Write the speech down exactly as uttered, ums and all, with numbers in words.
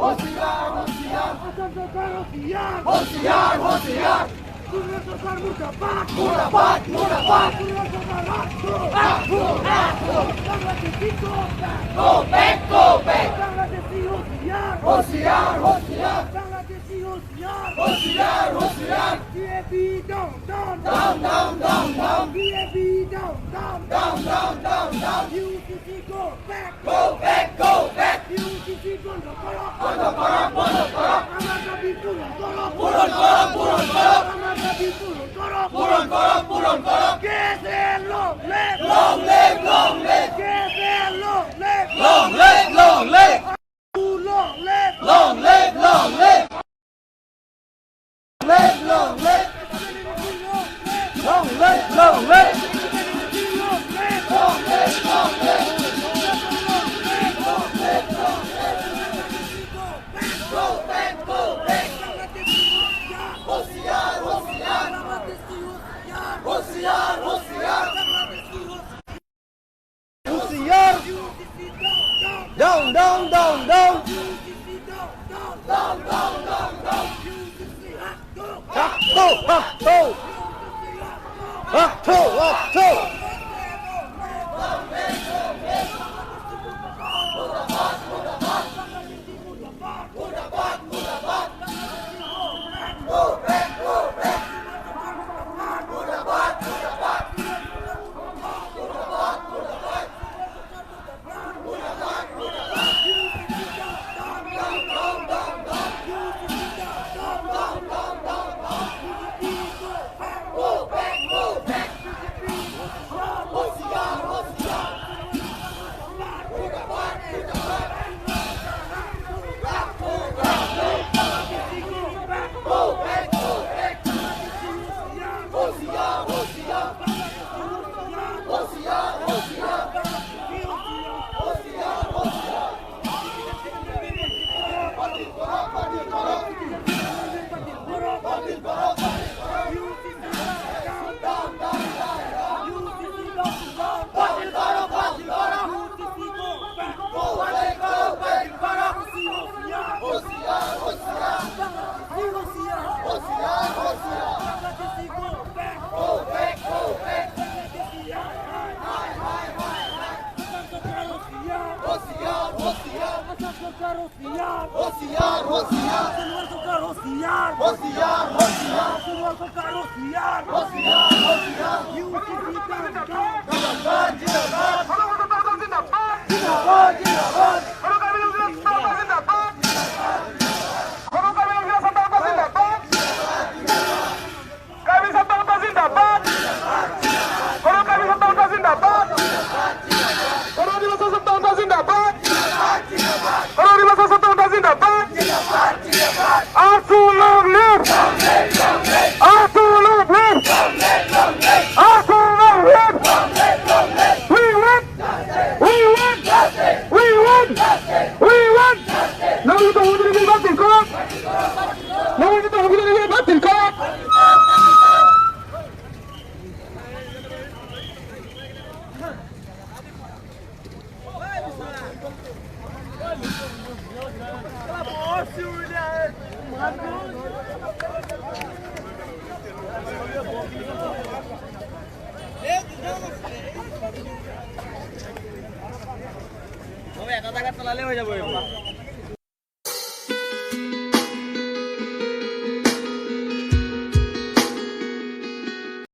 होशियार, होशियार। असम सरकार होशियार। होशियार, होशियार। केंद्र सरकार मुर्दाबाद। मुर्दाबाद, मुर्दाबाद। केंद्र सरकार राष्ट्र। राष्ट्र, राष्ट्र। Bangladeshi go back। Go back, go back। Bangladeshi होशियार। होशियार, होशियार। बांग्लादेशी होशियार। होशियार, होशियार। B J P down, down, down। Down, down, down, down। B J P down, down, down। Down, down, down, down। U C C go back। Go back, go back। U C C বন্ধ করো। বন্ধ করো, বন্ধ করো। আমার দাবি পূরণ করো। পূরণ করো, পূরণ করো। আমার দাবি পূরণ করো। পূরণ করো, পূরণ করো। K S A long live। Long live, long live। K S A long live। Long live, long live। Long live। Long live, long live। Live, long live. Long live, long live. Long live, long live. Go back, go back. होशियार, होशियार। होशियार, होशियार। होशियार। Down, down, down, down। Down, down, down, down। Hak to, hak to। Hak to, hak to। होशियार, होशियार, होशियार। सोनोवाल सरकार होशियार। होशियार, होशियार। सोनोवाल सरकार होशियार। होशियार, होशियार। यूसीसी का जिंदाबाद, जिंदाबाद। जिंदाबाद, जिंदाबाद। Karbi Sapta Unta zindabad. Hono Karbi Sapta Unta zindabad. Hono Adivasi Sapta Unta zindabad. Hono Adivasi Sapta Unta zindabad. AASU long live. AASU long live. AASU long live. We want, we want, we want, we want. Nangli to hujri di batin ko. Nangli to hujri di batin ko. এটা জায়গাত চলালে হৈ যাব এইবোৰ।